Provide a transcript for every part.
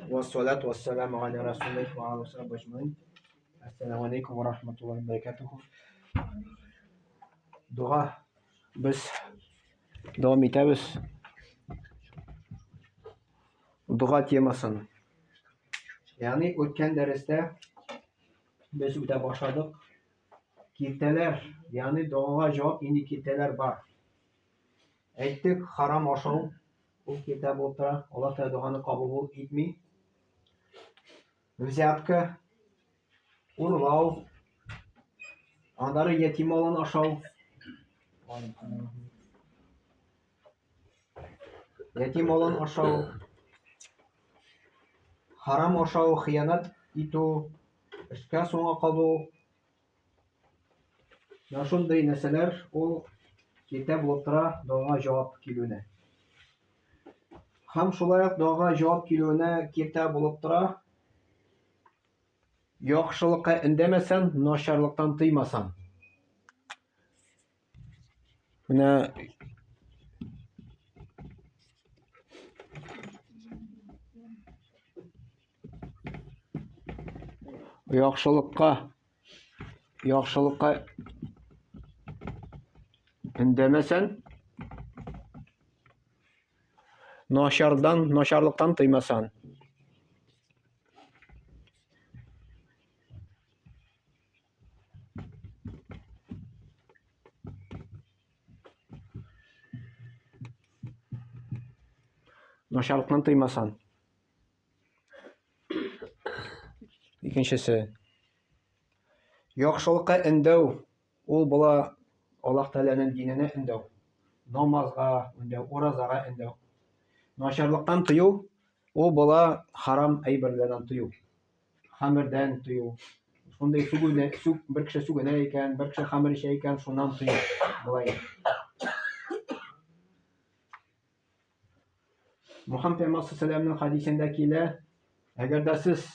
Вассалату вассаламу аля расулих ва аля сахбихи аджмаин. Ассаламу алейкум ва рахматуллахи ва баракатуху. Дога без дәвам итәбез. Дога темасын. Ягъни үткән дәрестә без үтә башладык. Киртәләр, ягъни догага җавап нинди киртәләр бар? Әйттек, харам ашау ул киртә булып тора. Аллаһ Тәгалә доганы кабул итми. Взятка, урлау, аннары ятим малын ашау. Ятим малын ашау, харам ашау, хыянәт итү, эшкә соңга калу, Менә шундый нәрсәләр ул киртә булып тора догага җавап килүенә. Һәм шулай ук догага җавап килүенә киртә булып тора яхшылыкка өндәмәсәң, начарлыктан тыймасаң. Менә яхшылыкка яхшылыкка өндәмәсәң, начардан, начарлыктан тыймасаң. Начарлыктан тыймасаң. Икенчесе. Яхшылыкка өндәү ул була Аллаһ Тәгаләнең диненә өндәү. Намазга өндәү, уразага өндәү. Начарлыктан тыю ул була харам әйберләрдән тыю. Хәмердән тыю. Шундый сүгүне, сүг, бер кеше сүгенә икән, бер кеше хәмер эчә икән, шуннан тыю. Болай. Мухаммад пәйгамбәр саллаллаху хәдисендә килә, әгәр дә сез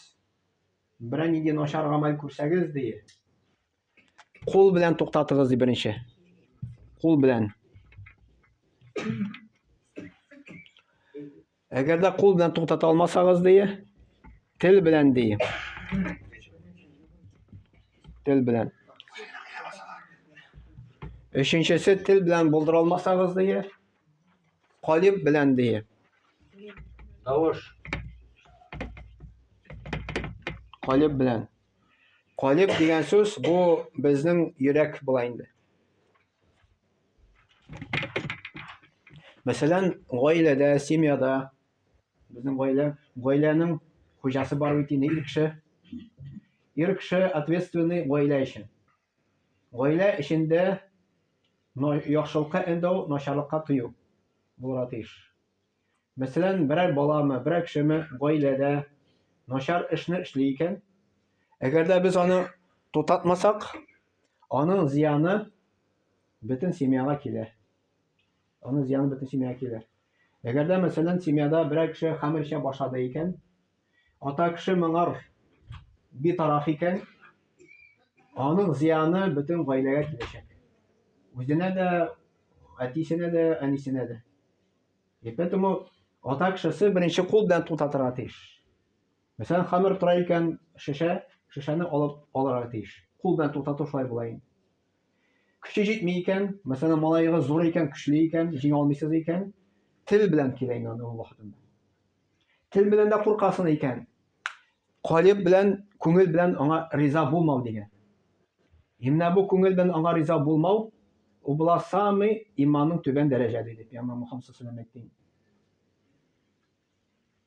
берәр нинди начар гамәл күрсәгез, ди, кул белән туктатыгыз, ди беренче. Кул белән. Әгәр дә кул белән туктата алмасагыз, ди, тел белән, ди. Тел белән. Өченчесе тел белән булдыра алмасагыз, ди, Калиб белән ди. Тавыш. Калиб белән. Калиб дигән сүз бу безнең йөрәк була инде. Мәсәлән, гаиләдә, семьяда безнең гаилә, гаиләнең хуҗасы бар бит инде ир кеше. Ир кеше ответственный гаилә өчен. Гаилә эчендә яхшылыкка өндәү, начарлыкка тыю булырга тиеш. Мәсәлән, берәр баламы, берәр кешеме гаиләдә начар эшне эшли икән, әгәр дә без аны туктатмасак, аның зыяны бөтен семьяга килә. Аның зыяны бөтен семьяга килә. Әгәр дә, мәсәлән, семьяда берәр кеше хәмер эчә башлады икән, Ата кеше моңар битараф икән, аның зыяны бөтен гаиләгә киләчәк. Үзенә дә, әтисенә дә, әнисенә дә. И поэтому ата кешесе беренче кул белән туктатырга тиеш. Мәсәлән, хәмер тора икән, шешә, шешәне алып алырга тиеш. Кул белән туктату шулай була инде. Көче җитми икән, мәсәлән, малаегыз зур икән, көчле икән, җиңә алмыйсыз икән, тел белән килә инде аны ул вакытында. Тел белән дә куркасың икән, калиб белән, күңел белән аңа риза булмау дигән. И менә бу күңел белән аңа риза булмау, ул була самый иманның түбән дәрәҗә диде Пәйгамбәр Мухаммад саллаллаху алейһи әйтте.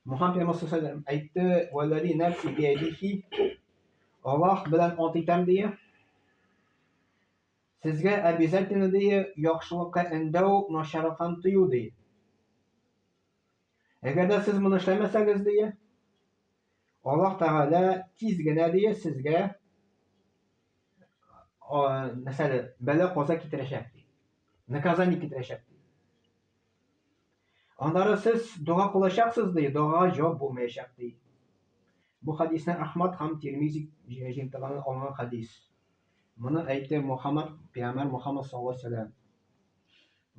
Мухаммад пәйгамбәр саллаллаху алейһи әйтте, "Валлази нәфси биядихи" Аллаһ белән ант итәм дие. Сезгә обязательно дие яхшылыкка өндәү, начарлыктан тыю ди. Әгәр дә сез моны эшләмәсәгез, дие, Аллаһ Тәгалә тиз генә, дие, сезгә нәрсәле, бәла каза китерәчәк, ди. Наказание китерәчәк, ди. Аннары сез дога кылачаксыз, ди, догага җавап булмаячак, ди. Бу хәдисне Ахмад һәм Тирмизи җыентыгыннан алынган хәдис. Моны әйтте Мухаммад, пәйгамбәр Мухаммад саллаллаһу алейһи ва сәлләм.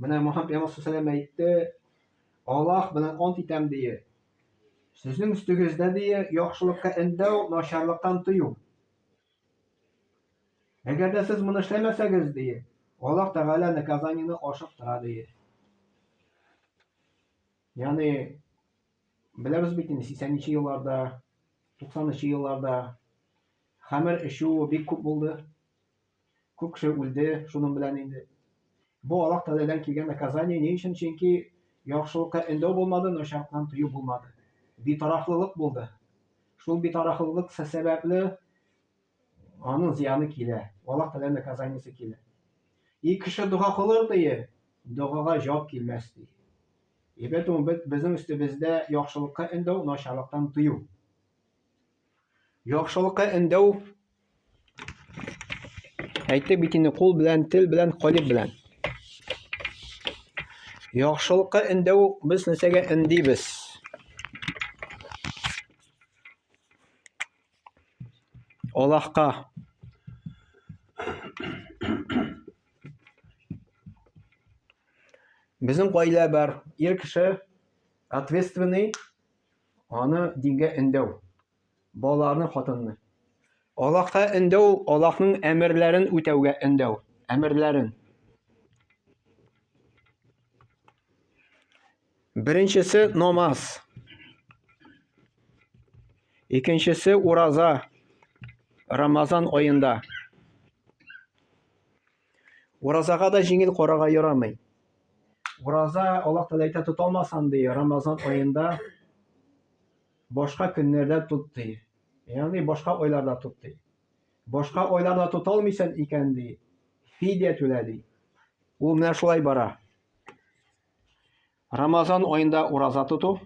Менә Мухаммад пәйгамбәр саллаллаһу алейһи ва сәлләм әйтте, Аллаһ белән ант итәм, дие. Сезнең өстегездә ди яхшылыкка өндәү, начарлыктан тыю. Әгәр дә сез моны эшләмәсәгез ди, Аллаһ Тәгалә наказаниене ашыктыра ди. Ягъни беләбез бит инде 80 нче елларда, 90 нчы елларда хәмер эчү бик күп булды. Күп кеше үлде шуның белән инде. Бу Аллаһ Тәгаләдән килгән наказание. Ни өчен? Чөнки яхшылыкка өндәү булмады, начарлыктан тыю булмады. Битарафлылык булды. Шул битарафлылык сәбәпле аның зыяны килә. Аллаһ Тәгалә наказаниесе килә. И кеше дога кылыр ди, догага җавап килмәс ди. И поэтому безнең өстебездә яхшылыкка өндәү, начарлыктан тыю. Яхшылыкка өндәү әйтте бит инде кул белән, тел белән, калиб белән. Яхшылыкка өндәү без нәрсәгә өндибез? Аллаһка. Безнең гаилә бар. Ир кеше ответственный Аны дингә өндәү. Балаларны, хатынны. Аллаһка өндәү, Аллаһның әмерләрен үтәүгә өндәү. Әмерләрен. Беренчесе намаз. Икенчесе ураза. Рамазан аенда. Уразага да җиңел карарга ярамый. Ураза Аллаһ Тәгалә әйтә тота алмасаң ди, Рамазан аенда башка көннәрдә тот ди. Ягъни башка айларда тот ди. Башка айларда тота алмыйсың икән ди, фидия түлә ди. Ул менә шулай бара. Рамазан аенда ураза тоту.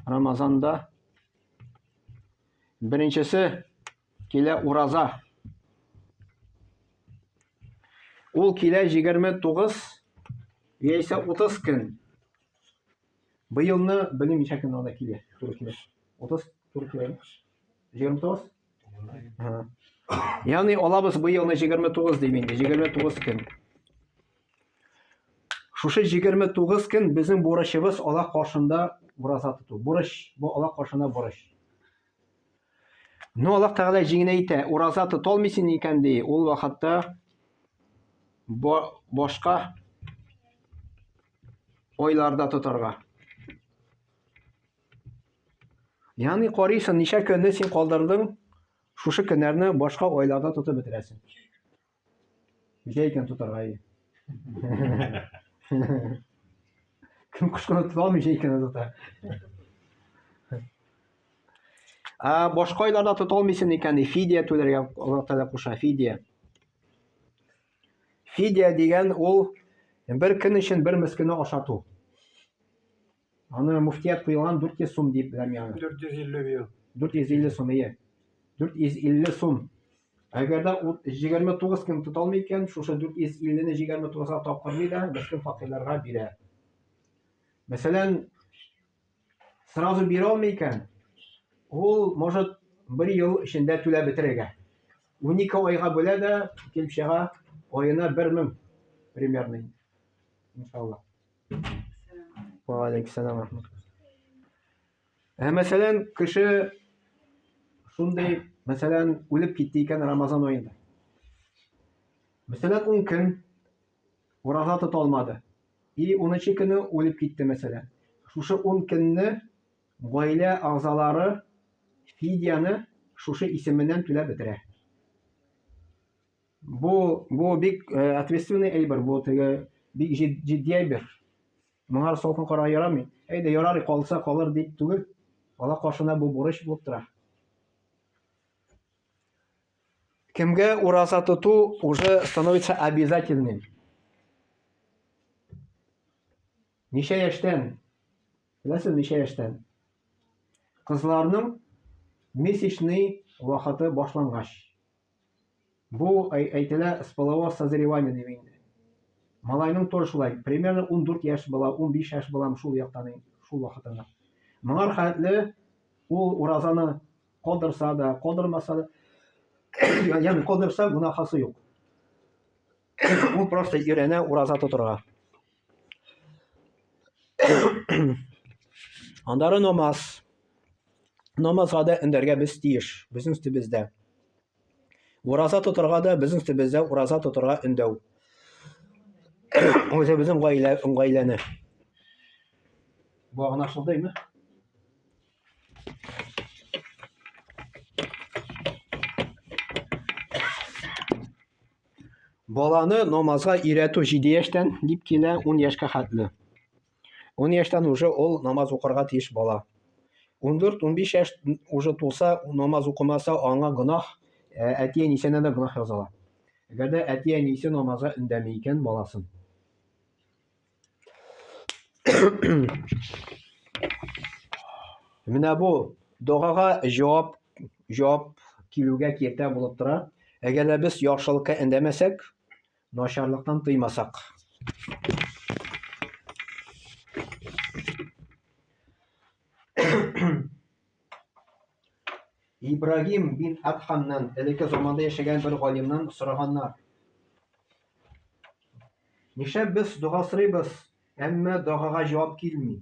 Рамазанда беренчесе килә ураза. Ул килә 29 яисә 30 көн. Быелны белмим ничә көн анда килә, туры килә. 30 туры килә. 29? Ягъни алабыз быелны 29 дип инде, 29 көн. Шушы 29 көн безнең бурычыбыз Аллаһ каршында ураза тоту. Бурыч, бу Аллаһ каршында бурыч. Ну, Аллаһ Тәгалә җиңенә итә, ураза тота алмыйсың икән ди, ул вакытта башка айларда тотарга. Ягъни карыйсың, ничә көнне син калдырдың, шушы көннәрне башка айларда тотып бетерәсең. Җәй икән тотарга и. Кем кышкыны тота алмый, җәй көне тота. Ә башка айларда тота алмыйсың икән, фидия түләргә Аллаһ Тәгалә куша, фидия. Фидия дигән ул бер көн өчен бер мескенне ашату. Аны муфтият куелган 400 сум дип беләм яны. 450 быел. 450 сум, ие. 450 сум. Әгәр дә 29 көн тота алмый икән, шушы 450-не 29-га тапкырлый да, мескен факирларга бирә. Мәсәлән, сразу бирә алмый икән, ул может бер ел эчендә түләп бетерергә. 12 айга бүлә дә, килеп чыга, аена 1000 примерно. Иншалла. Ва алейкум рахматуллах. Ә мәсәлән, кеше шундый, мәсәлән, үлеп китте икән Рамазан аенда. Мәсәлән, 10 көн ураза тота алмады. И 10 көне үлеп китте, мәсәлән. Шушы 10 көнне гаилә агзалары фидияне шушы исеменнән түләп бетерә. Бу бу бик э, ответственный әйбер, бу теге бик җитди әйбер. Моңа салкын карарга ярамый. Әйдә, ярар, калса калыр дип түгел. Алла каршында бу бурыч булып тора. Кемгә ураза тоту уже становится обязательным. Ничә яшьтән? Беләсез, ничә яшьтән? Кызларның месячный вакыты башлангач. Бу әйтелә с полового созревания дип инде. Малайның тоже шулай, примерно 14 яшь була, 15 яшь була шул яктан шул вакытында. Моңар хәтле ул уразаны калдырса да, калдырмаса да, ягъни калдырса гөнаһасы юк. Ул просто өйрәнә ураза тотырга. Аннары намаз. Намазга да өндәргә без тиеш, безнең өстебездә. Ураза тотарга да безнең өстебездә ураза тотарга өндәү. Үзебезнең гаилә, гаиләне. Бу аңлашылдымы? Баланы намазга өйрәтү 7 яшьтән дип килә, 10 яшькә хәтле. 10 яшьтән уже ул намаз укырга тиеш бала. 14-15 яшь уже тулса, намаз укымаса, аңа гөнаһ, э, әти-әнисенә дә гөнаһ языла. Әгәр дә әти-әнисе намазга өндәми икән баласын. Менә бу догага җавап җавап килүгә киртә булып тора. Әгәр дә без яхшылыкка өндәмәсәк, Начарлыктан тыймасак. Ибрагим бин Адхамнан, элекке заманда яшәгән бер галимнан сораганнар. Нишләп без дога сорыйбыз, әмма догага җавап килми?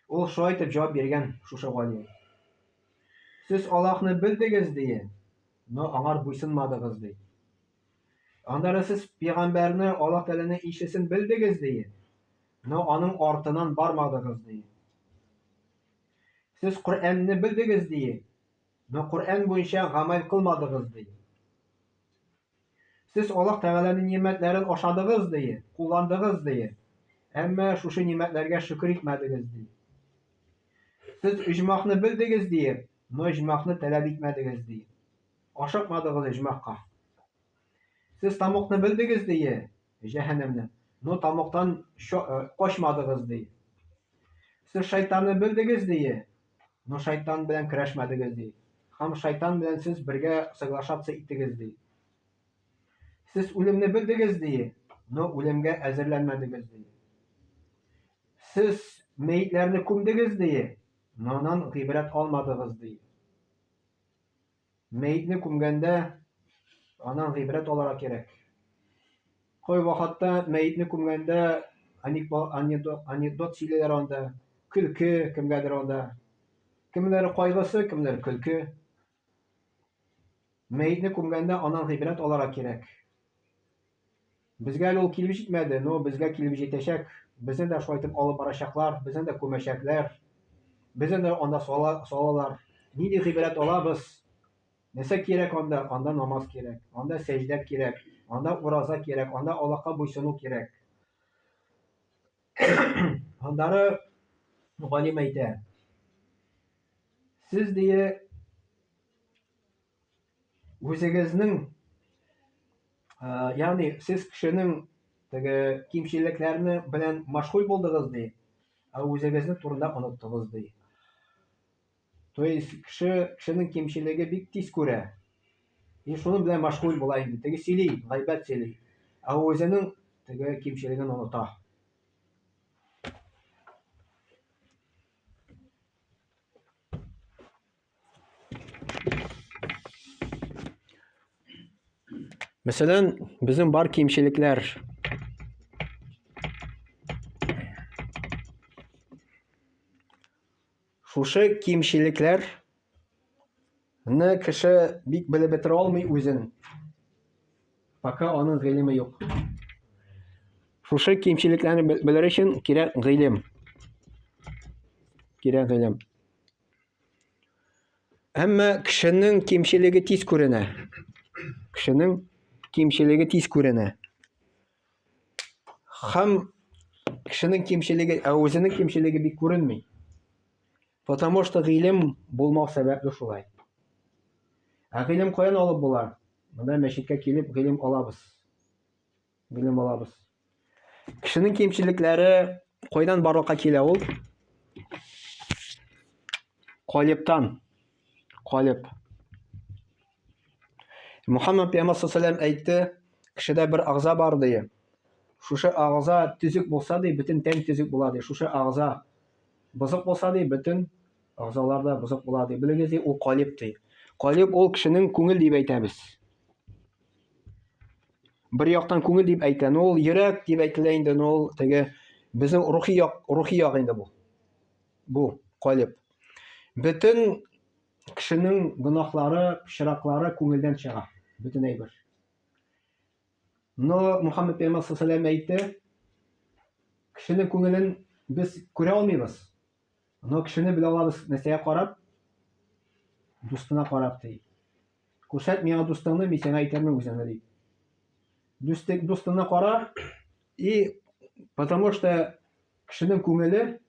Ул шулай итеп җавап биргән шушы галим. Сез Аллаһны белдегез, ди, но аңар буйсынмадыгыз, ди. Аннары сез пәйгамбәрне, Аллаһ Тәгаләнең илчесен белдегез, ди. Но аның артыннан бармадыгыз, ди. Сез Коръәнне белдегез, ди. Но Коръән буенча гамәл кылмадыгыз, ди. Сез Аллаһ Тәгаләнең нимәтләрен ашадыгыз, ди, кулландыгыз, ди. Әмма шушы нимәтләргә шөкер итмәдегез, ди. Сез иҗмахны белдегез, ди, но иҗмахны таләп итмәдегез, ди. Ашыкмадыгыз оҗмахка. Сез тамукны белдегез, дие, җәһәннәмне, но тамуктан э, качмадыгыз, ди. Сез шайтанны белдегез, дие, но шайтан белән көрәшмәдегез, ди. Һәм шайтан белән сез бергә соглашаться иттегез, ди. Сез үлемне белдегез, ди, но үлемгә әзерләнмәдегез, ди. Сез мәетләрне күмдегез, ди, но аннан гыйбрәт алмадыгыз, ди. Мәетне күмгәндә аннан гыйбрәт алырга кирәк. Кай вакытта мәетне күмгәндә анекдот сөйлиләр анда, көлке кемгәдер анда. Кемнәр кайгысы, кемнәр көлке. Мәетне күмгәндә аннан гыйбрәт алырга кирәк. Безгә әле ул килеп җитмәде, но безгә килеп җитәчәк. Безне дә шулай итеп алып барачаклар, безне дә күмәчәкләр. Безне дә анда сала, салалар. Нинди гыйбрәт алабыз? Нәрсә кирәк анда? Анда намаз кирәк, анда сәҗдә кирәк, анда ураза кирәк, анда Аллаһка буйсыну кирәк. Аннары галим әйтә. Сез дие Үзегезнең, ягъни сез кешенең теге кимчелекләрне белән мәшгуль булдыгыз ди, ә үзегезнең турында оныттыгыз ди. То есть кеше кешенең кимчелеге бик тиз күрә. И шуның белән мәшгуль була инде. Теге сөйли, гайбәт сөйли. Ә үзенең теге кимчелеген оныта. Мәсәлән, безнең бар кимчелекләр. Шушы кимчелекләр не кеше бик белеп бетерә алмый үзен. Пока аның гыйлеме юк. Шушы кимчелекләрне белер өчен кирәк гыйлем. Кирәк гыйлем. Әмма кешенең кимчелеге тиз күренә. Кешенең кимчелеге тиз күренә. Һәм кешенең кимчелеге, ә үзенең кимчелеге бик күренми. Потому что гыйлем булмау сәбәпле шулай. Ә гыйлем каян алып була? Монда мәчеткә килеп гыйлем алабыз. Белем алабыз. Кешенең кимчелекләре кайдан барлыкка килә ул? Калиптан. Калип. Мухаммад пәйгамбәр саллаллаху әйтте, кешедә бер агза бар ди. Шушы агза төзек булса ди, бөтен тән төзек була ди. Шушы агза бозык булса ди, бөтен агзалар да бозык була ди. Белегез ди, ул калип ди. Калип ул кешенең күңел дип әйтәбез. Бер яктан күңел дип әйтә, но ул йөрәк дип әйтелә инде, но ул теге безнең рухи як, рухи як инде бу. бу калеб. Бөтен кешенең гөнаһлары, пычраклары күңелдән чыга. Бөтен әйбер. Но Мухаммед пәйгамбәр саллаллаху алейһи әйтте, кешенең күңелен без күрә алмыйбыз. Но кешене белә алабыз нәрсәгә карап? Дустына карап ди. Күрсәт миңа дустыңны, мин сиңа әйтермен үзеңне ди. Дустың дустына кара и потому что кешенең күңеле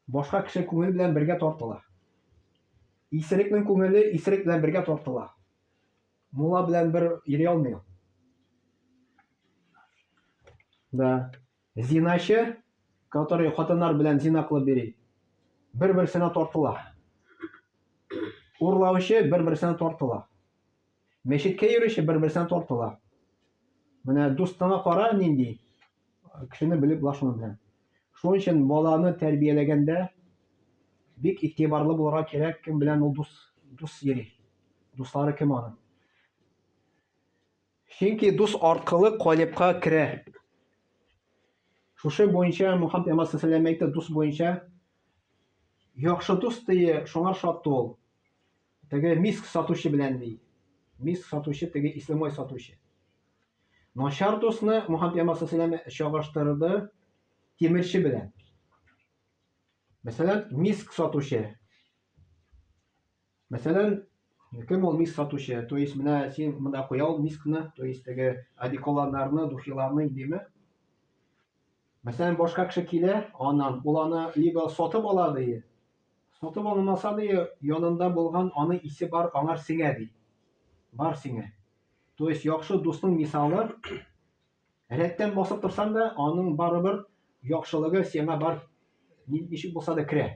башка кеше күңеле белән бергә тартыла. Исерекнең күңеле исерек белән бергә тартыла. Мулла белән бер йөри алмый ул. Да. Зиначы, который хатыннар белән зина кылып йөри, бер-берсенә тартыла. Урлаучы бер-берсенә тартыла. Мәчеткә йөрүче бер-берсенә тартыла. Менә дустыңа кара нинди кешене белеп була шуның белән. Шуның өчен баланы тәрбияләгәндә бик игътибарлы булырга кирәк, кем белән ул дус дус йөри. Дуслары кем аның? Чөнки дус аркылы калипка керә. Шушы буенча Мухаммад пәйгамбәр саллаллаху әйтте, дус буенча яхшы дус дие, шуңа шат ул. Теге миск сатучы белән ди. Миск сатучы теге ислемай сатучы. Начар дусны Мухаммад пәйгамбәр саллаллаху чагыштырды тимерче белән. Мәсәлән, миск сатучы. Мәсәлән, кем ул миск сатучы? То есть менә син монда куя ул мискны, то есть теге одеколоннарны, духиларны индеме? Мәсәлән, башка кеше килә, аннан ул аны либо сатып ала ди, сатып алмаса ди, янында булган аны исе бар, аңар сеңә ди. Бар сеңә. То есть яхшы дусның мисалы, рәттән басып торсаң да, аның барыбер яхшылыгы сиңа бар, ничек булса да керә.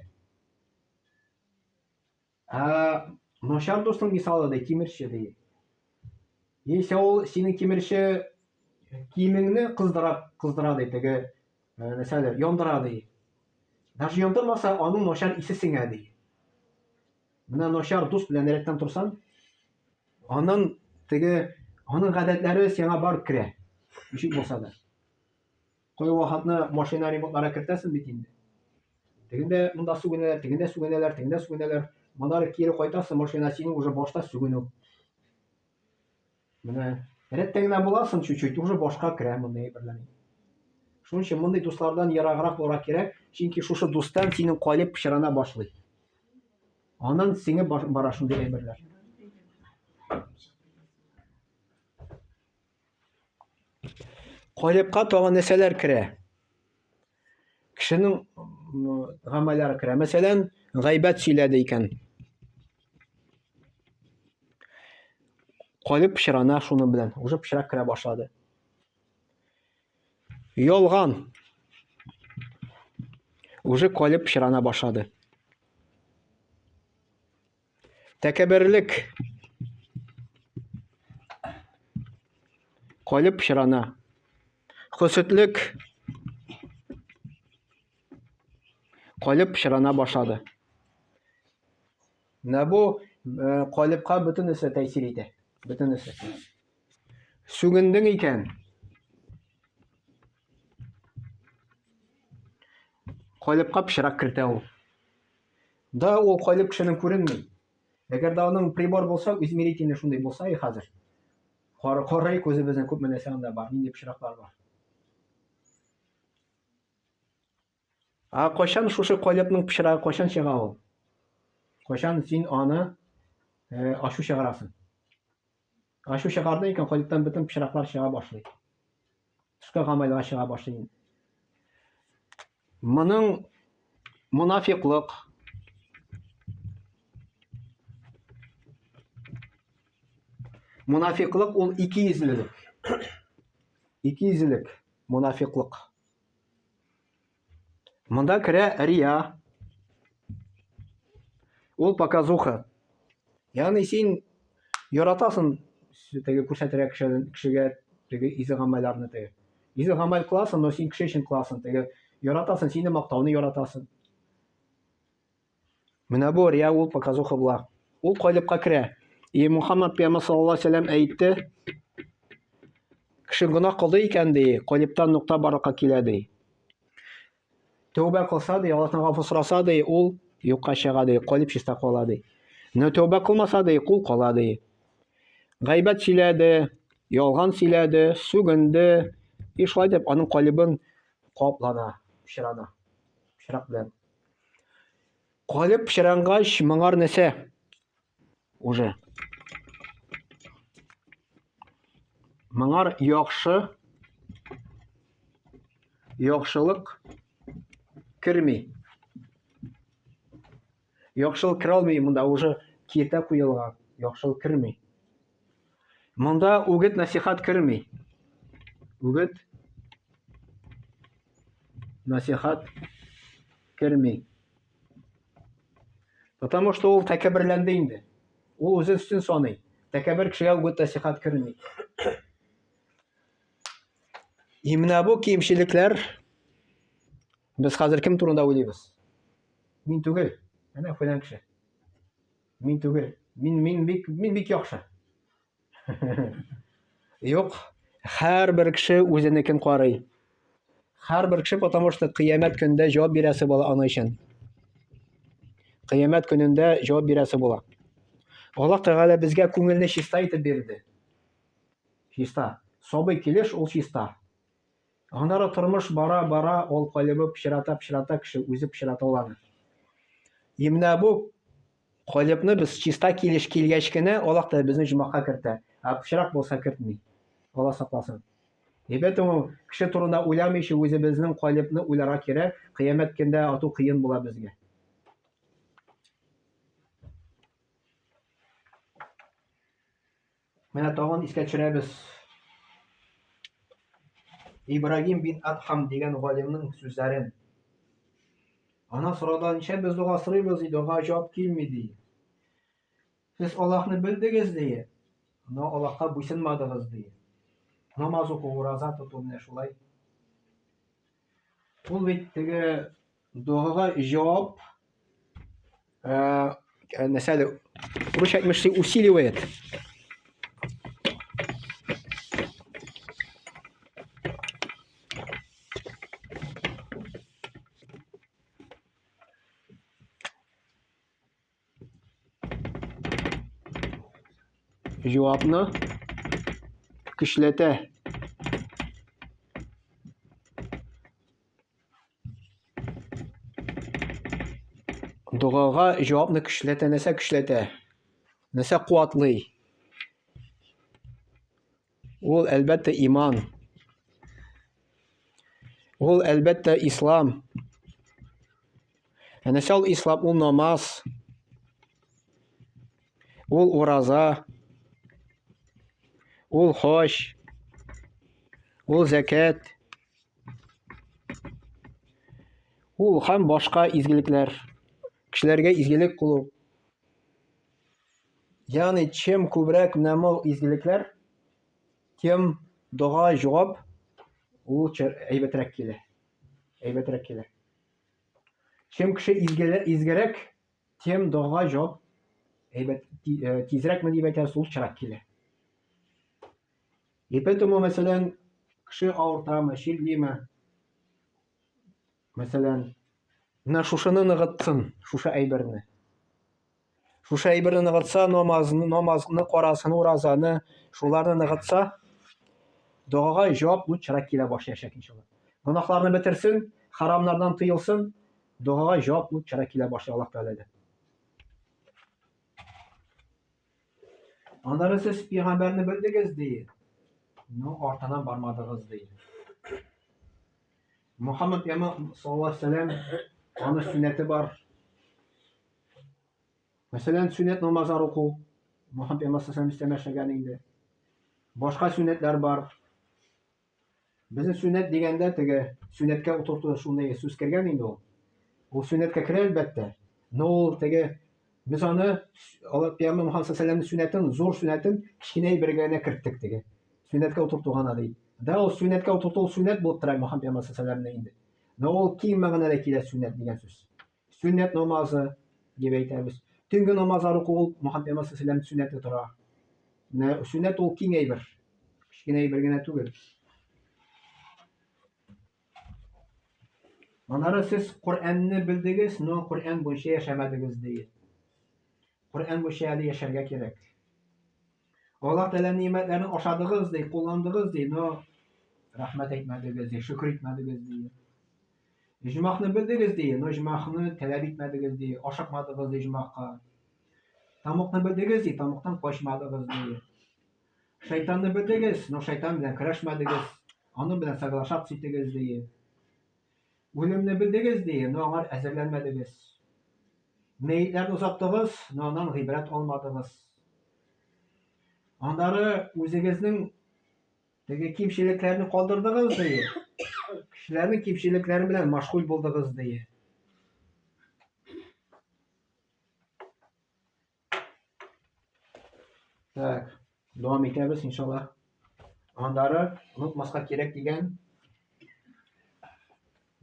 Ә начар дусның мисалы ди, тимерче ди. Яисә ул синең тимерче киемеңне кыздыра, кыздыра ди, теге, нәрсәдер, яндыра ди. Даже яндырмаса, аның начар исе сеңә ди. Менә начар дус белән рәттән торсаң, аннан теге, аның гадәтләре сиңа барып керә. Ничек булса да. Кай вакытны машина ремонтларга кертәсең бит инде. Тегендә монда сүгенәләр, тегендә сүгенәләр, тегендә сүгенәләр. Моннары кире кайтасың, машина синең уже башта сүгенү. Менә рәттә генә буласың чуть-чуть, уже башка керә мондый әйберләр. Шуның өчен мондый дуслардан ераграк булырга кирәк, чөнки шушы дустан синең калып пычрана башлый. Аннан сиңа бара шундый әйберләр. Калипка тагын нәрсәләр керә? Кешенең гамәлләре керә. Мәсәлән, гайбәт сөйләде икән. Калип пычрана шуның белән. Уже пычрак керә башлады. Ялган. Уже калип пычрана башлады. Тәкәбберлек. Калып пычрана. Хөсетлек. Калып пычрана башлады. Менә бу э, калыпка бөтенесе тәэсир итә. Бөтенесе. Сүгендең икән. Калыпка пычрак кертә ул. Да, ул калып кешенең күренми. Әгәр дә аның прибор булса, измерительный шундый булса и хәзер. Карый күзебезнең күпме нәрсә анда бар, нинди пычраклар бар. А кайчан шушы калыпның пычрагы кайчан чыга ул? Кайчан син аны э, ачу чыгарасың? Ачу чыгарды икән, калыптан бөтен пычраклар чыга башлый. Тышкы гамәлгә чыга башлый. Моның монафиклык, Монафиклык ул икейөзлелек. Икейөзлелек, монафиклык. Монда керә рия. Ул показуха. Ягъни син яратасың теге күрсәтергә кешегә теге изге гамәлләрне теге. Изге гамәл кыласың, но син кеше өчен кыласың теге. Яратасың, сине мактауны яратасың. Менә бу рия ул показуха була. Ул калипка керә. И Мухаммад пәйгамбәр саллаллаһу алейһи вәсәлләм әйтте, кеше гөнаһ кылды икән ди, калиптан нокта барлыкка килә ди. Тәүбә кылса ди, Аллаһтан гафу сораса ди, ул юкка чыга ди, калиб чиста кала ди. Но тәүбә кылмаса ди, кул кала ди. Гайбәт сөйләде, ялган сөйләде, сүгенде. И шулай дип аның калибын каплана, пычрана. Пычрак белән. Калиб пычрангач, моңар нәрсә? Уже. Моңар яхшы яхшылык керми. Яхшылык керә алмый, монда уже киртә куелган, яхшылык керми. Монда үгет насихат керми. Үгет насихат керми. Потому что ул тәкәбберләнде инде. Ул үзен өстен саный. Тәкәббер кешегә үгет насихат керми. И менә бу кимчелекләр без хәзер кем турында уйлыйбыз? Мин түгел. Әнә фәлән кеше. Мин түгел. Мин мин бик мин бик яхшы. Юк, һәрбер кеше үзенекен карый. Һәрбер кеше, потому что кыямәт көндә җавап бирәсе була аның өчен. Кыямәт көнендә җавап бирәсе була. Аллаһ Тәгалә безгә күңелне чиста итеп бирде. Чиста. Сабый килеш ул чиста. Аннары тормыш бара бара ул калебе пычрата пычрата кеше үзе пычрата ул аны. И менә бу калебны без чиста килеш килгәч кенә Аллаһ Тәгалә безне җомахка кертә. Ә пычрак булса кертми. Алла сакласын. И поэтому кеше турында уйламыйча үзебезнең калебны уйларга кирәк. Кыямәт көндә ату кыен була безгә. Менә тагын искә төшерәбез. Ибрагим бин Адхам дигән галимнең сүзләрен. Ана сорада ничә без дога сорыйбыз, ди, дога җавап килми, ди. Сез Аллаһны белдегез, ди, но Аллаһка буйсынмадыгыз, ди. Намаз уку, ураза тоту менә шулай. Ул бит теге догага җавап нәрсә әле русча әйтмешли усиливает. Җавапны көчләтә. Догага җавапны көчләтә, нәрсә көчләтә? Нәрсә куатлый? Ул әлбәттә иман. Ул әлбәттә ислам. Ә нәрсә ул ислам? Ул намаз. Ул ураза. Ул хаҗ. Ул зәкәт. Ул һәм башка изгелекләр. Кешеләргә изгелек кылу. Ягъни, чем күбрәк менә мол изгелекләр, тем дога җавап ул әйбәтрәк килә. Әйбәтрәк килә. Чем кеше изгеле, изгерәк, тем дога җавап әйбәт э, тизрәкме дип әйтәбез, ул чирак килә. И поэтому, мәсәлән, кеше авыртамы, чирлиме, мәсәлән, менә шушыны ныгытсын, шушы әйберне. Шушы әйберне ныгытса, намазны, намазны карасын, уразаны, шуларны ныгытса, догага җавап лучшерак килә башлаячак иншалла. Гөнаһларны бетерсен, харамнардан тыелсын, догага җавап лучшерак килә башлый Аллаһ Тәгаләдән. Аннары сез пәйгамбәрне белдегез ди. Ну, артынан бармадыгыз ди. Мухаммад пәйгамбәр саллаллаһу алейһи вәсәлләм аны сөннәте бар. Мәсәлән, сөннәт намазлар уку. Мухаммад пәйгамбәр саллаллаһу алейһи вәсәлләм эшләгән инде. Башка сөннәтләр бар. Безнең сөннәт дигәндә теге сөннәткә утырту шундый сүз кергән инде ул. Ул сөннәткә керә әлбәттә. Но ул теге без аны Алла пәйгамбәр Мухаммад саллаллаһу алейһи вәсәлләмнең сөннәтен, зур сөннәтен кечкенә бергә генә керттек теге. Сөннәткә утырту гына ди. Да ул сөннәткә утырту ул сөннәт булып тора Мухаммад пәйгамбәр саллаллаһу алейһи вәсәлләмнең инде. Но ул киң мәгънәдә килә сөннәт дигән сүз. Сөннәт намазы дип әйтәбез. Төнге намазлар уку ул Мөхәммәд пәйгамбәр саллаллаһу сөннәте тора. Менә сөннәт ул киң әйбер. Кечкенә әйбер генә түгел. Аннары сез Коръәнне белдегез, но Коръән буенча яшәмәдегез, ди. Коръән буенча әле яшәргә кирәк. Аллаһ Тәгалә нимәтләрен ашадыгыз, ди, кулландыгыз, ди, но рәхмәт әйтмәдегез, ди, шөкер итмәдегез, ди. Иҗмахны белдегез, ди, но иҗмахны таләп итмәдегез, ди, ашыкмадыгыз, ди, иҗмахка. Тамыкны белдегез, ди, тамыктан качмадыгыз, ди. Шайтанны белдегез, но шайтан белән көрәшмәдегез, аның белән соглашаться итегез, ди. Үлемне белдегез, ди, но аңар әзерләнмәдегез. Мәетләрне озаттыгыз, но аннан гыйбрәт алмадыгыз. Аннары үзегезнең теге кимчелекләрне калдырдыгыз, ди. Кешеләрнең кимчелекләре белән мәшгуль булдыгыз, ди. Так, дәвам итәбез, иншалла. Аннары онытмаска кирәк дигән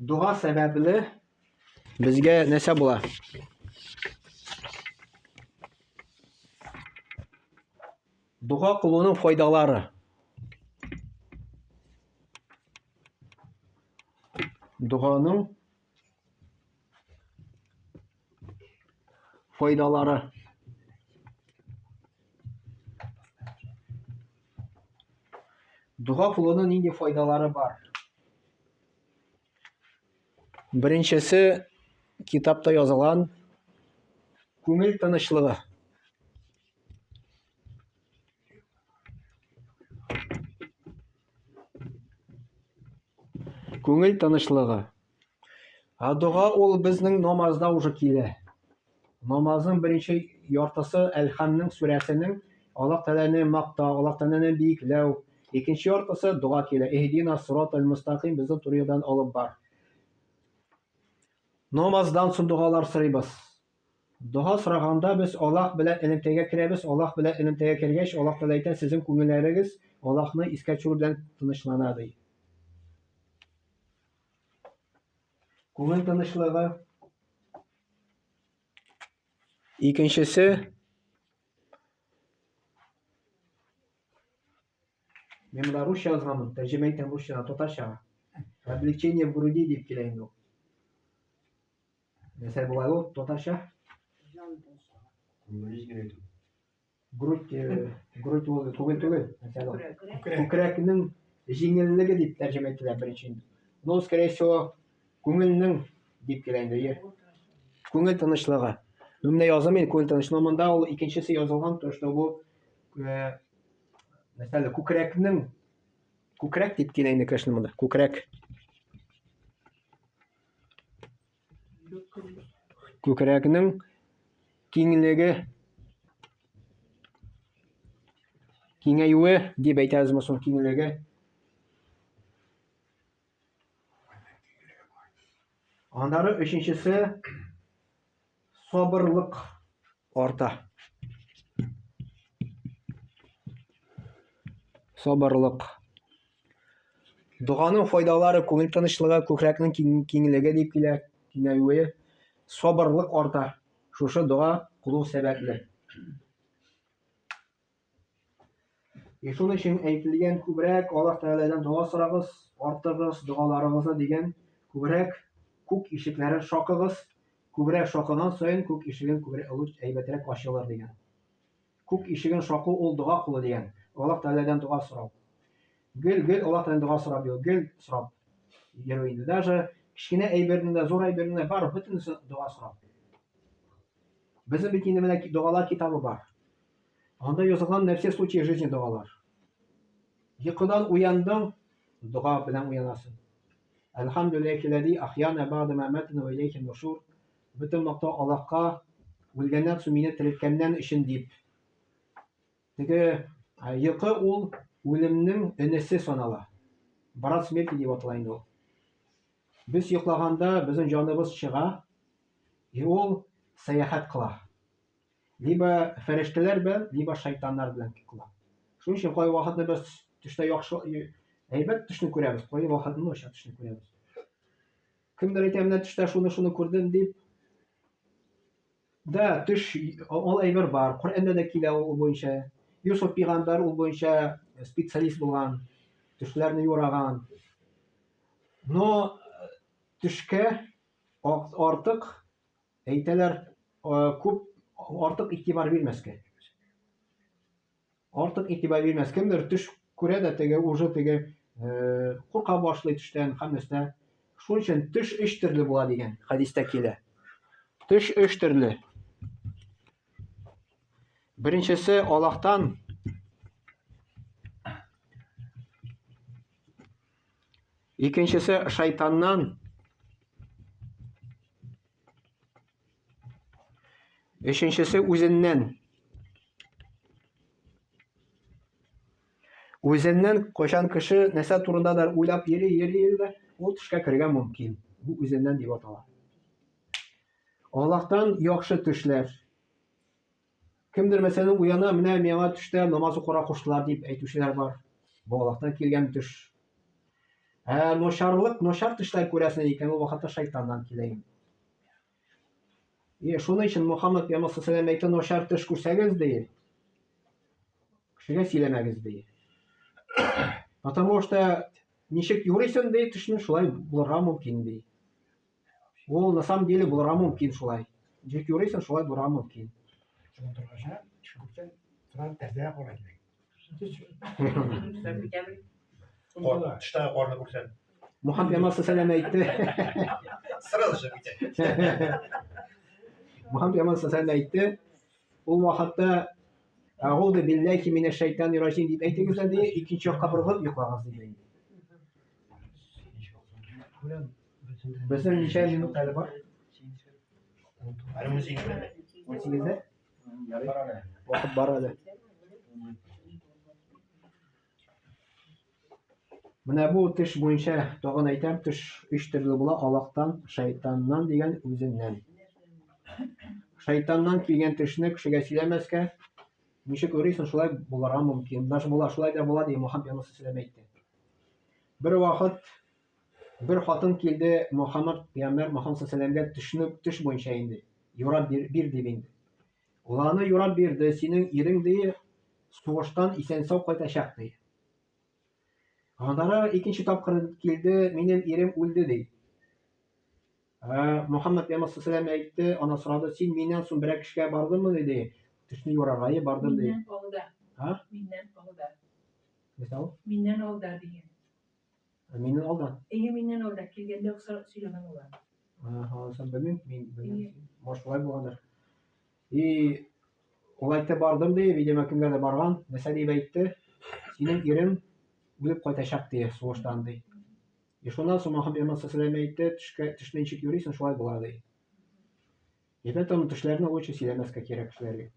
дога сәбәпле безгә нәрсә була? Дога кылуның файдалары. Доганың Файдалары. Дога кылуның нинди файдалары бар? Беренчесе китапта язылган күңел тынычлыгы. Күңел тынычлыгы. Ә дога ул безнең намазда уже килә. Намазның беренче яртысы Әлхамның сүрәсенең Аллаһ Тәгаләне мактау, Аллаһ Тәгаләне биекләү. Икенче яртысы дога килә. Иһдина сиратал мустаким, безне туры юлдан алып бар. Намаздан соң догалар сорыйбыз. Дога сораганда без Аллаһ белән элемтәгә керәбез. Аллаһ белән элемтәгә кергәч, Аллаһ Тәгалә әйтә, сезнең күңелләрегез Аллаһны искә төшерү белән тынычлана, ди. Күңел тынычлыгы. Икенчесе Мин монда русча язганмын, тәрҗемә итәм русчадан татарчага. Облегчение в груди дип килә инде ул. Нәрсә була ул татарча? Грудь, э, грудь ул түгел түгел. Мәсәлән, күкрәкнең җиңеллеге дип тәрҗемә ителә беренче инде. Ну, скорее всего, күңелнең дип килә инде. Е. Күңел тынычлыгы. Ну, менә язым инде күңел тынычлыгы. Монда ул икенчесе язылган, то что бу э, мәсәлән, күкрәкнең күкрәк дип килә инде, конечно, монда. Күкрәк. Күкрәкнең киңлеге киңәюе дип әйтәбезме соң киңлеге? Аннары өченчесе сабырлык арта. Сабырлык. Доганың файдалары күңел тынычлыгы, күкрәкнең киңлеге дип килә, киңәюе, сабырлык арта. Шушы дога кылу сәбәпле. И шуның өчен әйтелгән күбрәк Аллаһ Тәгаләдән дога сорагыз, артыгыз догаларыгызны дигән, күбрәк күк ишекләрен шакыгыз, күбрәк шакыган саен күк ишеген күбрәк әйбәтрәк ачылыр дигән. Күк ишеген шаку ул дога кылу дигән. Аллаһ Тәгаләдән дога сорау. Гел-гел Аллаһ Тәгаләдән дога сорап йөрү, гел сорап йөрү инде. Даже кечкенә әйберне дә, зур әйберне дә бар, бөтенесе дога сорау. Безнең бит инде менә догалар китабы бар. Анда язылган на все случаи жизни догалар. Йокыдан уяндың, дога белән уянасың. Әлхәмдүлилләһи ләзи ахьяна бәгъдә ма мәтна ва иләйһи нушур. Бөтен мактау Аллаһка, үлгәннән соң мине терелткәннән өчен дип. Теге йокы ул үлемнең энесе санала. Брат смерти дип атала инде ул. Без йоклаганда безнең җаныбыз чыга, и ул сәяхәт кыла. Либо фәрештәләр белән, либо шайтаннар белән кыла. Шуның өчен кай вакытны без төштә яхшы әйбәт төшне күрәбез, кай вакытны начар төшне күрәбез. Кемдер әйтә, менә төштә шуны-шуны күрдем дип. Да, төш ул әйбер бар. Коръәндә дә килә ул буенча. Юсуф пигамбәр ул буенча специалист булган, төшләрне юраган. Но. Төшкә артык әйтәләр, күп артык игътибар бирмәскә. Артык игътибар бирмәс. Кемдер төш күрә дә теге уже теге курка башлый төштән һәм нәрсә. Шуның өчен төш өч төрле була дигән хәдистә килә. Төш өч төрле. Беренчесе Аллаһтан Икенчесе шайтаннан. Өченчесе үзеннән. Үзеннән кайчан кеше нәрсә турындадыр уйлап йөри, йөри, йөри дә, ул төшкә керергә мөмкин. Бу үзеннән дип атала. Аллаһтан яхшы төшләр. Кемдер мәсәлән уяна, менә миңа төштә намаз укырга куштылар дип әйтүчеләр бар. Бу Аллаһтан килгән төш. Ә начарлык, начар төшләр күрәсең икән, ул вакытта шайтаннан килә инде. И шуның өчен Мухаммад пәйгамбәр саллаллаху әйтте, начар төш күрсәгез, ди, кешегә сөйләмәгез, ди. Потому что ничек юрыйсың, ди, төшне шулай булырга мөмкин, ди. Ул на самом деле булырга мөмкин шулай. Ничек юрыйсың, шулай булырга мөмкин. Шуны торгач, күптән торам тәрәзәгә карый. Төштәге карны күрсәм. Мухаммад пәйгамбәр саллаллаху әйтте. Сразу же китә. Мухаммад пәйгамбәр саллаллаху әйтте. Ул вакытта Әгуду биллахи минәш шайтанир раҗим дип әйтегез дә, ди, икенче якка борылып йоклагыз диде. Безнең ничә минут әле бар? Әле 18-дә. 18-дә? Ярый. Вакыт бар әле. Менә бу төш буенча тагын әйтәм, төш өч төрле була, Аллаһтан, шайтаннан дигән үзеннән. Шайтаннан килгән төшне кешегә сөйләмәскә, ничек уйлыйсың, шулай булырга мөмкин. Даже була, шулай да була, ди Мухаммад пәйгамбәр саллаллаху әйтте. Бер вакыт бер хатын килде Мухаммад пәйгамбәр Мухаммад саллаллаху төшне төш буенча инде юрап бир, бир дип инде. Ул аны юрап бирде, синең ирең ди сугыштан исән-сау кайтачак ди. Аннары икенче тапкыр килде, минем ирем үлде ди. Ә, Мухаммад пәйгамбәр саллаллаху әйтте, ана сорады, син миннән соң берәр кешегә бардыңмы диде. Төшне юрарга е бардым ди. Миннән алда. Һа? Миннән алда. Нәрсә ул? Миннән алда дигән. Миннән алда. Әйе, миннән алда. Килгәндә үк сөйләгән ул аны. Ага, анысын белмим. Мин белмим. Может, шулай булгандыр. И ул әйтте, бардым ди, видимо, кемгә дә барган. Нәрсә дип әйтте? Синең ирең үлеп кайтачак ди, сугыштан ди. И шуннан соң Мөхәммәд пәйгамбәр саллаллаху әйтте, төшкә төшне ничек йөрисең, шулай була ди. И поэтому төшләрне лучше сөйләмәскә кирәк кешеләргә.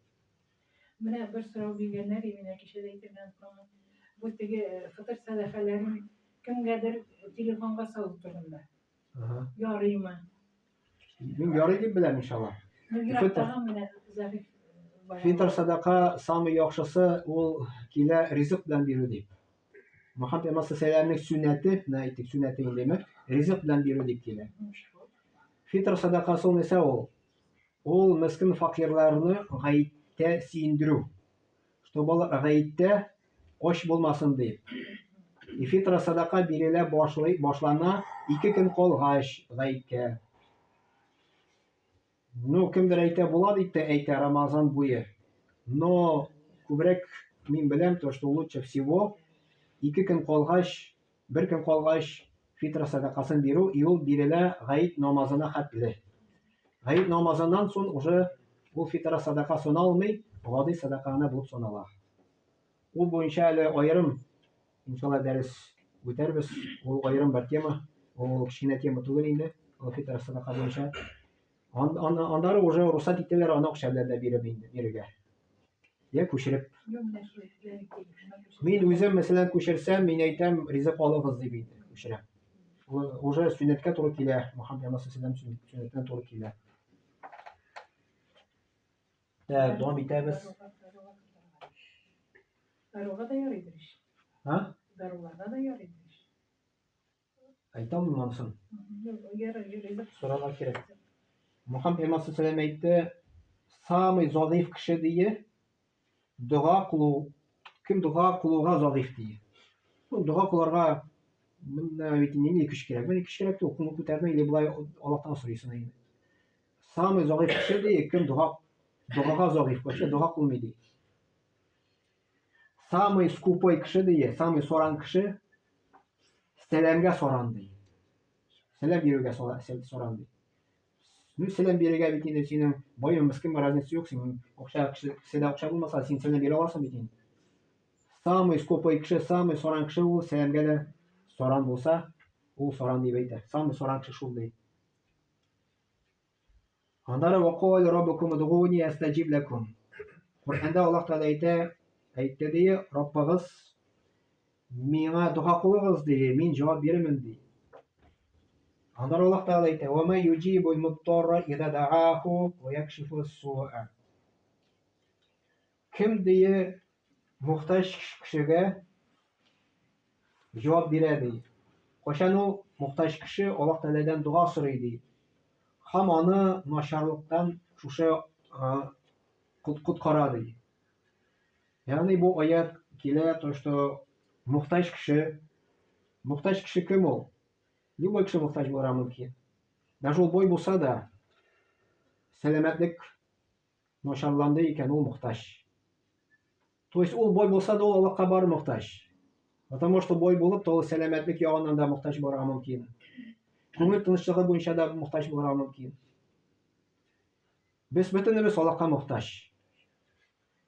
Менә бер сорау биргәннәр, именно кичә дә әйтелгән сорауны. Бу теге э, фытыр сәдакаларын кемгәдер телефонга салу турында. Ага. Ярыймы? Мин ярый дип беләм, иншалла. Ну, ерактагы менә зәгыйфь э, Фитр садака самый яхшысы ул килә ризык белән бирү дип. Мөхәммәд пәйгамбәр саллаллаху сөннәте, менә әйттек, сөннәте инде, ризык белән бирү дип килә. Фитр садакасы ул нәрсә ул? Ул мескен факирларны гаеттә сөендерү. Чтобы алар гаеттә ач булмасын дип. И фитр садака бирелә башлый, башлана ике көн калгач гаеткә. Ну, кемдер әйтә була дип тә әйтә Рамазан буе. Но күбрәк мин беләм, то, что лучше всего ике көн калгач, бер көн калгач фитра садакасын бирү, и ул бирелә гаит намазына хәтле. Гаит намазыннан соң уже ул фитра садака саналмый, гади садака гына булып санала. Ул буенча әле аерым, иншалла, дәрес үтәрбез. Ул аерым бер тема. Ул кечкенә тема түгел инде. Ул фитр садака буенча. Аннары уже рөхсәт итәләр аны акча белән дә биреп инде, бирергә. Я күчереп. Мин үзем, мәсәлән, күчерсәм, мин әйтәм, ризык алыгыз дип инде, күчерәм. Уже сөннәткә туры килә, Мөхәммәд пәйгамбәр саллаллаху алейһи ва сөннәтенә туры килә. Так, дәвам итәбез. Даруга да ярыйдыр ич. Һа? Даруларга да ярыйдыр ич. Әйтә алмыйм анысын. Ярый, ярый. Сорарга кирәк. Мөхәммәд пәйгамбәр саллаллаху алейһи әйтте, самый зәгыйфь кеше дие, дога кылу, кем дога кылуга зәгыйфь дие. Ну, дога кылырга Монда бит нинди көч кирәк? Менә көч кирәк түгел, кулны күтәрдең или болай Аллаһтан сорыйсың инде. Самый зәгыйфь кеше ди, кем дога догага зәгыйфь, вообще дога кылмый ди. Самый скупой кеше ди, самый соран кеше сәламгә соран ди. Сәлам бирүгә соран ди. Ну, сәлам бирергә бит инде синең баемы, мескенме разница юк, синең акча кесәдә акча булмаса, син сәлам бирә аласың бит инде. Самый скупой кеше, самый саран кеше ул сәламгә дә саран булса, ул саран дип әйтә. Самый саран кеше шул ди. Аннары вакал раббукум удгуни астаҗиб лакум. Коръәндә Аллаһ Тәгалә әйтә, әйтте ди, Раббыгыз миңа дога кылыгыз ди, мин җавап бирермен ди. Аннары Аллаһ Тәгалә әйтә, "Ва ма юҗибул муттарра иза дааху ва якшифу суа". Кем дие мохтаҗ кешегә җавап бирә ди. Кайчан ул мохтаҗ кеше Аллаһ Тәгаләдән дога сорый ди. Һәм аны начарлыктан шушы коткара ди. Ягъни бу аят килә то, что мохтаҗ кеше, мохтаҗ кеше кем ул? Любой кеше мохтаҗ булырга мөмкин. Даже ул бай булса да, сәламәтлек начарланды икән, ул мохтаҗ. То есть ул бай булса да, ул Аллаһка бар мохтаҗ. Потому что бай булып, то ул сәламәтлек ягыннан да мохтаҗ булырга мөмкин. Күңел тынычлыгы буенча да мохтаҗ булырга мөмкин. Без бөтенебез Аллаһка мохтаҗ.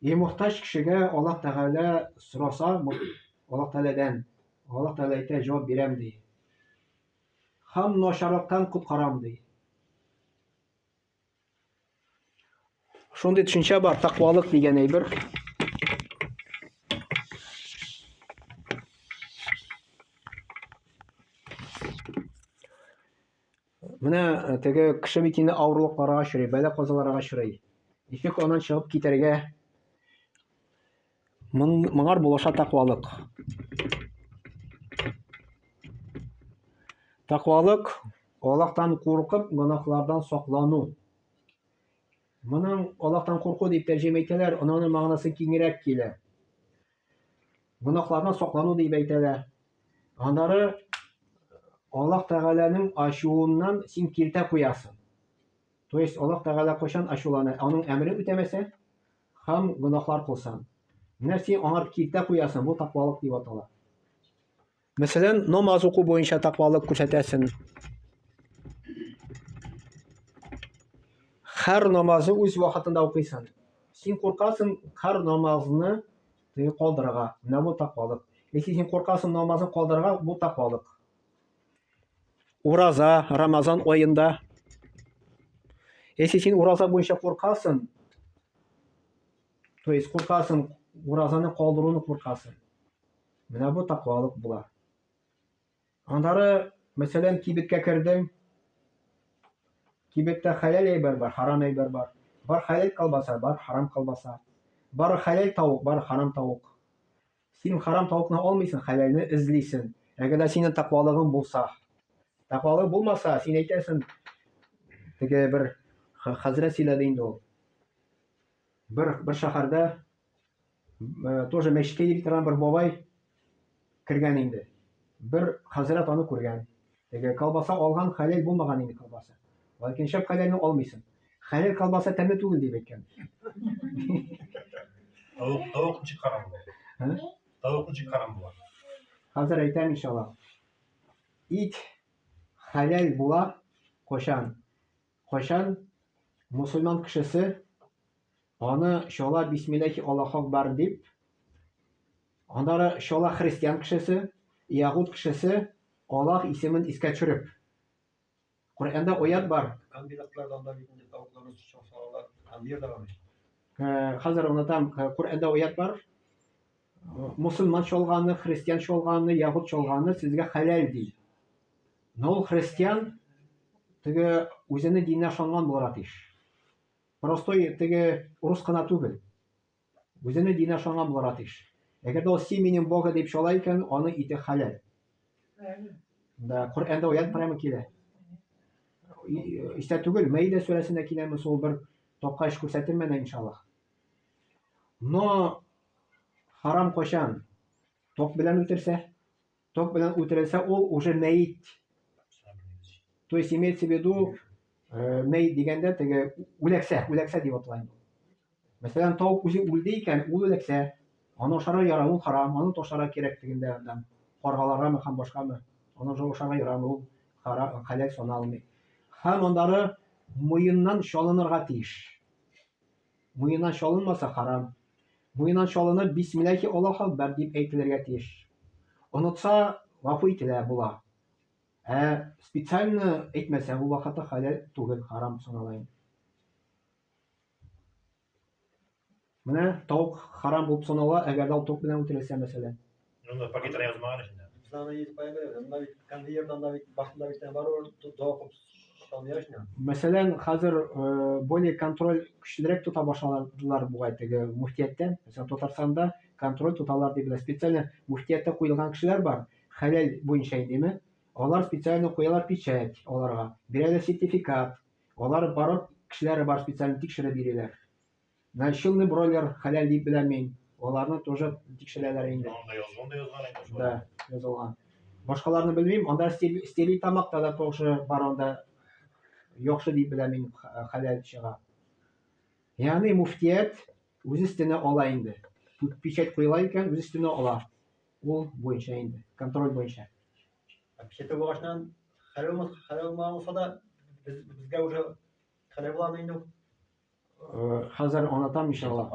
И мохтаҗ кешегә Аллаһ Тәгалә сораса, Аллаһ Тәгаләдән, Аллаһ Тәгалә әйтә, җавап бирәм ди. Һәм начарлыктан коткарам ди. Шундый төшенчә бар, тәкъвалык дигән әйбер. Менә э, теге кеше бит инде авырлыкларга очрый, бәла-казаларга очрый. Ничек аннан чыгып китәргә? Моңар булыша тәкъвалык. Тәкъвалык Аллаһтан куркып, гөнаһлардан саклану. Моның Аллаһтан курку дип тәрҗемә итәләр, аның мәгънәсе киңрәк килә. Гөнаһлардан саклану дип әйтәләр. Аннары Аллаһ Тәгаләнең ачуыннан син киртә куясың. То есть Аллаһ Тәгалә кайчан ачулана? Аның әмерен үтәмәсә һәм гөнаһлар кылсаң. Менә син аңар киртә куясың, бу тәкъвалык дип атала. Мәсәлән, намаз уку буенча тәкъвалык күрсәтәсең. Һәр намазы үз вакытында укыйсың. Син куркасың һәр намазны теге калдырырга. Менә бу тәкъвалык. Если син куркасың намазын калдырырга, бу тәкъвалык. Ураза, Рамазан аенда. Если син ураза буенча куркасың, то есть куркасың, уразаны калдыруны куркасың. Менә бу тәкъвалык була. Аннары, мәсәлән, кибеткә кердең. Кибеттә хәләл әйбер бар, харам әйбер бар. Бар хәләл колбаса, бар харам колбаса. Бар хәләл тавык, бар харам тавык. Син харам тавыкны алмыйсың, хәләлне эзлисең. Әгәр дә синең тәкъвалыгың булса. Тәкъвалыгың булмаса, син әйтәсең, теге бер хәзрәт сөйләде инде ул. Бер бер шәһәрдә Э, тоже мәчеткә йөри торган бер бабай кергән инде. Бер хәзрәт аны күргән. Теге колбаса алган, хәләл булмаган инде колбаса. Ләкин шәп хәләлне алмыйсың. Хәләл колбаса тәмле түгел дип әйткән. Тавык, тавык ничек харам була? Тавык ничек харам була? Хәзер әйтәм иншалла. Ит хәләл була кайчан? Кайчан мусульман кешесе аны чала бисмиллахи Аллаху акбар дип, аннары чала христиан кешесе, ягуд кешесе Аллаһ исемен искә төшереп. Коръәндә аят бар. Комбинатлардан да бит инде тавыкларны салалар. Конвейер да бар. Э, хәзер онытам, э, Коръәндә аят бар. Мусульман чалганы, христиан чалганы, ягуд чалганы сезгә хәләл ди. Но ул христиан теге үзенең диненә ышанган булырга тиеш. Простой теге рус кына түгел. Үзенең диненә ышанган булырга тиеш. Әгәр дә ул с именем Бога дип чала икән, аны ите хәләл. Да, Коръәндә аят прямо килә. Истә түгел, Мәидә сүрәсендә киләме, шул бер тапкач күрсәтермен иншаллаһ. Но харам кайчан? Ток белән үтерсә? Ток белән үтерелсә, ул уже мәет. То есть имеется в виду, мәет дигәндә теге үләксә, үләксә дип атала инде. Мәсәлән, тавык үзе үлде икән, ул үләксә. Аны ашарга ярам, ул харам, аны ташларга кирәк дигәндә анда каргаларгамы һәм башкамы. Аны уже ашарга ярамый, ул хәләл саналмый. Һәм аннары муеннан чалынырга тиеш. Муеннан чалынмаса харам. Муеннан чалынып бисмиллахи Аллаһу акбар дип әйтелергә тиеш. Онытса, гафу ителә була. Ә специально әйтмәсә, ул вакытта хәләл түгел, харам санала инде. Менә тавык харам булып санала, әгәр дә ул ток белән үтерелсә, мәсәлән. Ну, пакетта язмаган эчендә. Без аны есть поймем, анда бит конвейердан да бит башында бит барыбер дога кылып салмый эченә. Мәсәлән, хәзер более контроль көчлерәк тота башладылар бугай теге мөфтияттән. Мәсәлән, Татарстанда контроль тоталар дип белә. Специально мөфтияттә куелган кешеләр бар, хәләл буенча индеме? Алар специально куялар печать аларга, бирәләр сертификат. Алар барып, кешеләре бар специально тикшереп йөриләр. Менә челный бройлер хәләл дип беләм мин. Аларны тоже тикшерәләр инде. Анда язган да язган инде шулай. Да, язылган. Башкаларны белмим, анда Стерлитамакта да тоже бар анда яхшы дип беләм мин хәләл чыга. Ягъни муфтият үз өстенә ала инде. Печать куела икән, үз өстенә ала. Ул буенча инде, контроль буенча. Печать булгачтан хәләл булмаса, хәләл булмаган булса да, без, безгә уже хәләл була инде ул. Хәзер аңлатам, иншалла.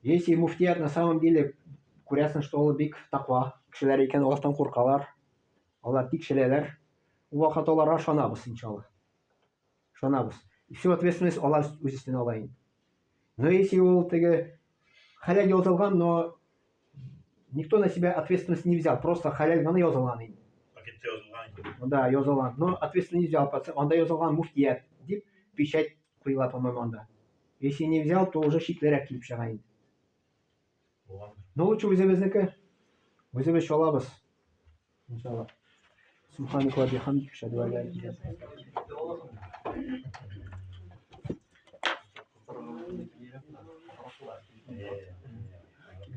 Если муфтият на самом деле күрәсең, что ул бик таква кешеләр икән, Аллаһтан куркалар, алар тикшерәләр. Ул вакыт аларга ышанабыз, иншалла. Ышанабыз. И всю ответственность алар үз өстенә ала инде. Но если ул теге хәләл язылган, но никто на себя ответственность не взял, просто хәләл гына язылган инде. Пакетта язылган инде. Да, язылган. Но ответственность не взял, анда язылган муфтият дип печать куела, по-моему, анда. Если не взял, то уже шиклерәк килеп чыга инде. Булган. Но лучше үзебезнеке. Үзебез чалабыз. Иншалла. Субханaka ва бихамдика, ашһаду ан ла илаһа илля анта. Э.